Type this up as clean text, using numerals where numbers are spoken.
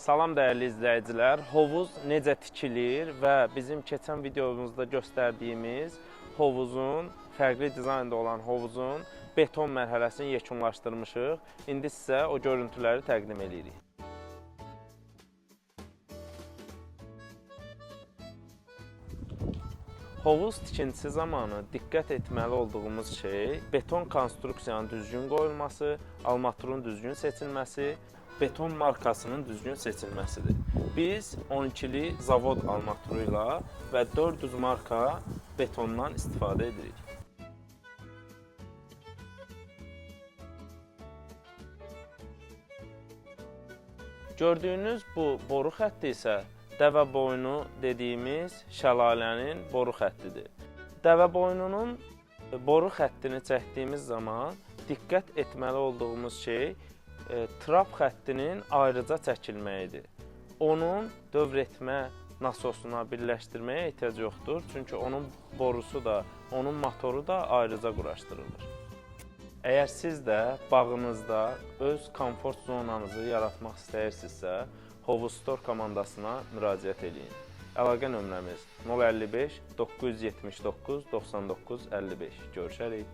Salam dəyərli izləyicilər, hovuz necə tikilir və bizim keçən videomuzda göstərdiyimiz hovuzun, fərqli dizaynda olan hovuzun beton mərhələsini yekunlaşdırmışıq. İndi sizə o görüntüləri təqdim edirik. Hovuz tikintisi zamanı diqqət etməli olduğumuz şey beton konstruksiyanın düzgün qoyulması, armaturun düzgün seçilməsi, beton markasının düzgün seçilməsidir. Biz 12-li zavod armaturu ilə və 400 marka betondan istifadə edirik. Gördüyünüz bu boru xətti isə dəvəboynu dediyimiz şəlalənin boru xəttidir. Dəvəboynunun boru xəttini çəkdiyimiz zaman diqqət etməli olduğumuz şey trap xəttinin ayrıca çəkilməyidir. Onun dövr etmə nasosuna birləşdirməyə ehtiyac yoxdur. Çünki onun borusu da, onun motoru da ayrıca quraşdırılır. Əgər siz də bağınızda öz komfort zonanızı yaratmaq istəyirsinizsə, Hovuz Store komandasına müraciət edin. Əlaqə nömrəmiz 055 979 99 55. Görüşərik.